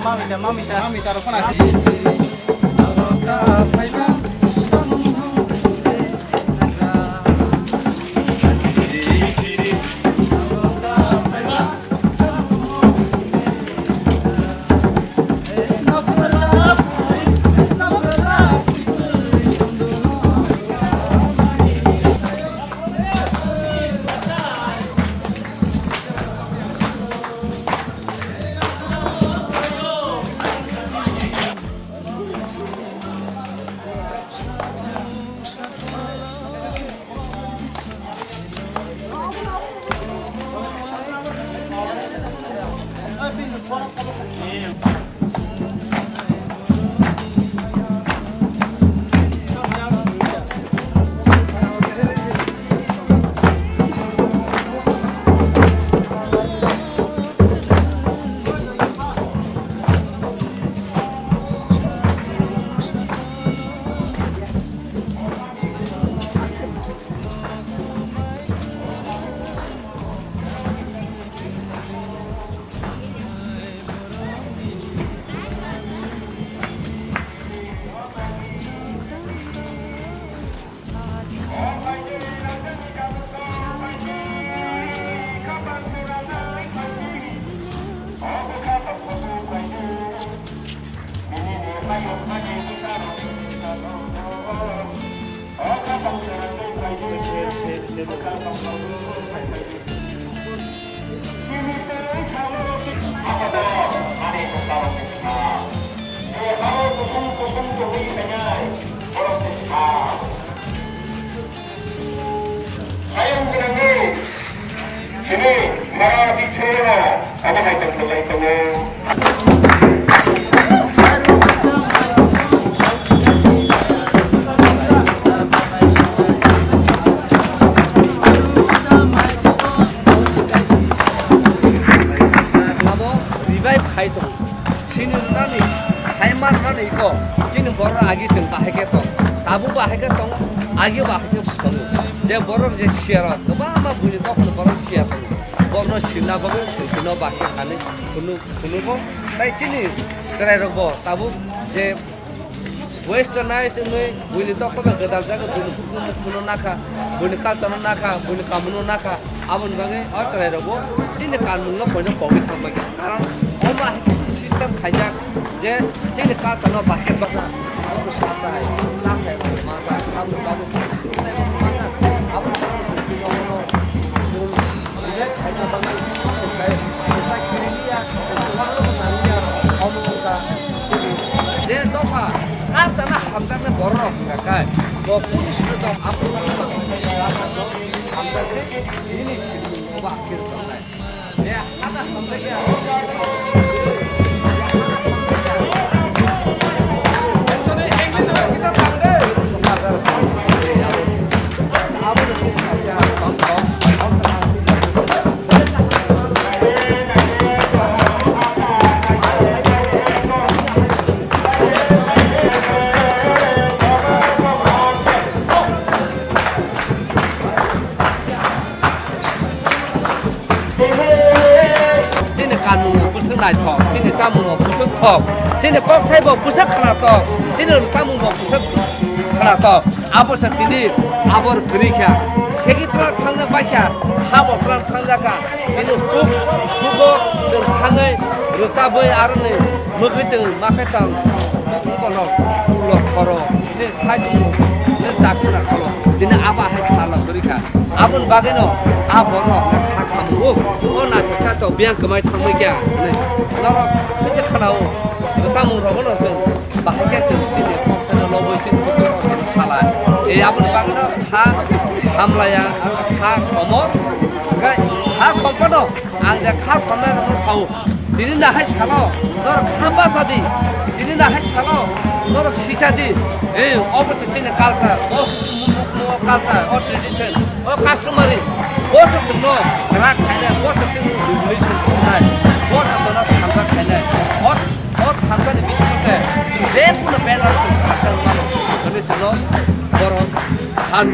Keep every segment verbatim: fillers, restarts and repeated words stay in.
Mamita, mamita. Mamita rok phana. Ayang gwnangwi chini sara bichoro abo hai tongthok lai tongo. Abo revive khai tongo. Sini nani hai man mani ko chini borok agi chwng bahai khe tong. Tabuk bahai khe tong, agi bahai khe tongo. Je borok je siya rok kwbangma buini dophano borok siya tongo. Borokno sirna bagwi chwng tino bahai khe thani phunu, phunu bo. Tai chini chwrai rok bo tabuk je Westernized wngwi buini dophano gwdal jaga buini hukumu phunu nakha, buini culture no nakha, buini kamu no nakha. Aboni bagwi o chwrai rok bo chini kanmung no koino kogwi thang bagwi. Karon omo hai khe system khaijak je chini culture no bahai khe tongkha. Omo sa ta hai, ta hai, ma ta, aboni bagwi. Je dopha, kar tana hamjaknai borok wngkha khe, bo police no tong, aphuru no tong, hamjaknai, nini simi obo akhir tongnai. Je hana hamjakya. Chini kanmung bwswk naithok, Kok, chini kokthai bo bwswk khwnatok, chini rwchapmung bo bwswk khwnatok. Abo se tini abo rwgwi kha, segwi twlang thangna bai kha, ha bo twlang thangjak kha. Tini huk, hugo chwng thangwi rwchabwi aroni mwgwi tong ma khe tong, bono ulo khoro. Tini khai tongmung, tini chakra kholo, tini abo hai salo kwrwi kha. Aboni bagwino a borok na kha khamu, o naithok kha to biyang kwmai thangwi kha hwnwi norok kisa khana-o. Bwsamung rokno chwng bahai khe chwng chini kokthano lobwi chini bukhuk rok salai. E aboni bagwino kha hamlaya, kha chomo, hwnkhe kha sompano. Ang je kha somnai rokno sao, tini nahai salo norok kha bacha di, tini nahai salo norok sicha di. Ei, obo se chini culture, o, o, o culture, o tradition, o customary, bo se chwngno rak khainai, bo se chini regulation khainai, bo se chwngno thansa khainai. O, o thansani bisingo se chwng je kuno banner chwng khakchang mano, hwnwi chwngno borok han.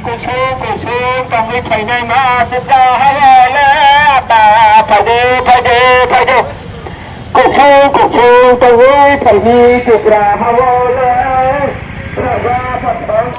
Kusung kusung tongwi phainai ma Tipra hao le, ata phaidi, phaidi, phaidi. Kusung kusung tongwi phaidi Tipra hao le, raja pathang.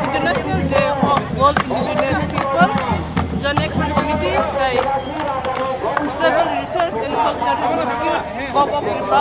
International Day of World Indigenous People, Joint Action Committee, tei Tribal Resource and Culture Institute, Govt of Tripura.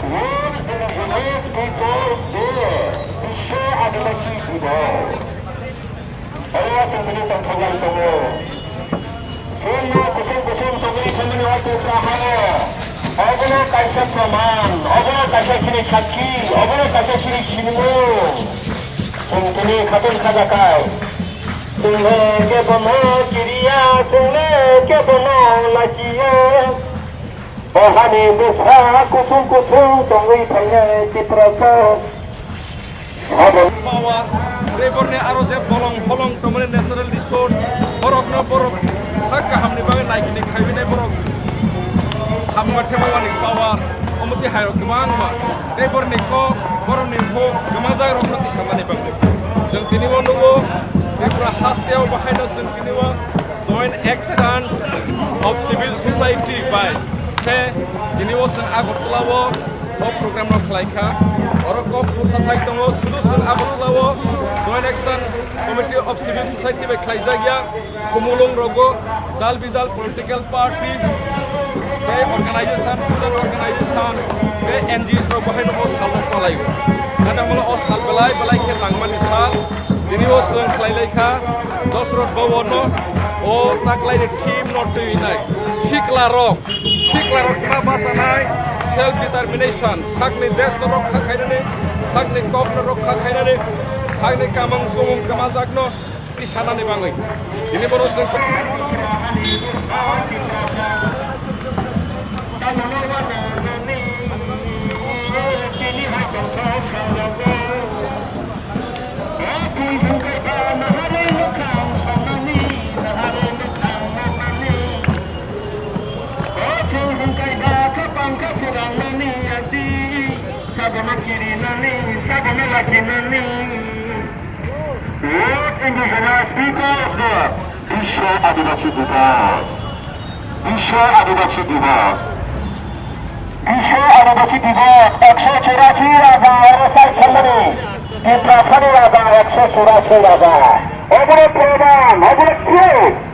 World Indigenous Peoples Day, Biswa Adibasi Dibo. Oro chwng tini tongthok lai tongo. Chwngno kusung kusung tongwi thangmani o Tipra hao. Obono kaisa proman, obono kaisa chini sakki, obono kaisa chini sinimung. Chwng tini khatung khajakai. Chwngno kebono kiriya, chwngno kebono lachiya. O hani bwsa kusung kusung tongwi phainai Tiprasa. Power, tei borokni aro je bolong pholong tongmani natural resource, borokno borok sak kahamni bagwi naikini khaibinai borok samung thema wani power, omo twi hairok kwbangma. Tei borokni kok, borokni huk, kwmajak rokno tisamani bagwi. Chwng tini o nugo, Tripura hasteo bahaino chwng tini o Joint Action of Civil Society bai khe tini o chwng Agartala o o program rok khlai kha. Oro kok khursa thai tongo, sudu chwng Agartala o Joint Action Committee of Civil Society bai khlaijak ya. Kumulung rogo dal bidal political party tei organization, student organization tei N G Os rok bahai no o sal rok palai o. Nang mano o sal belai belai khe nangmani sal. Tini o chwng khlai lai kha Dosrot Bhawan no, o taklai ni theme no twi nai. Sikla rok, sikla rok sa bachanai, self determination, sakni desh no rokha khainani, sakni kok no rokha khainani, sakni kamang sumung kwmajak no tisanani bagwi. Tini bono chwng Sabono kirinani, sabono lachinani. World Indigenous Peoples Day, Biswa Adibasi Divas. Biswa Adibasi Divas. Biswa Adibasi Divas, ekso churashi raja oro sai khalmani. Tiprasani raja, ekso churashi raja. Obono proman, obono proof.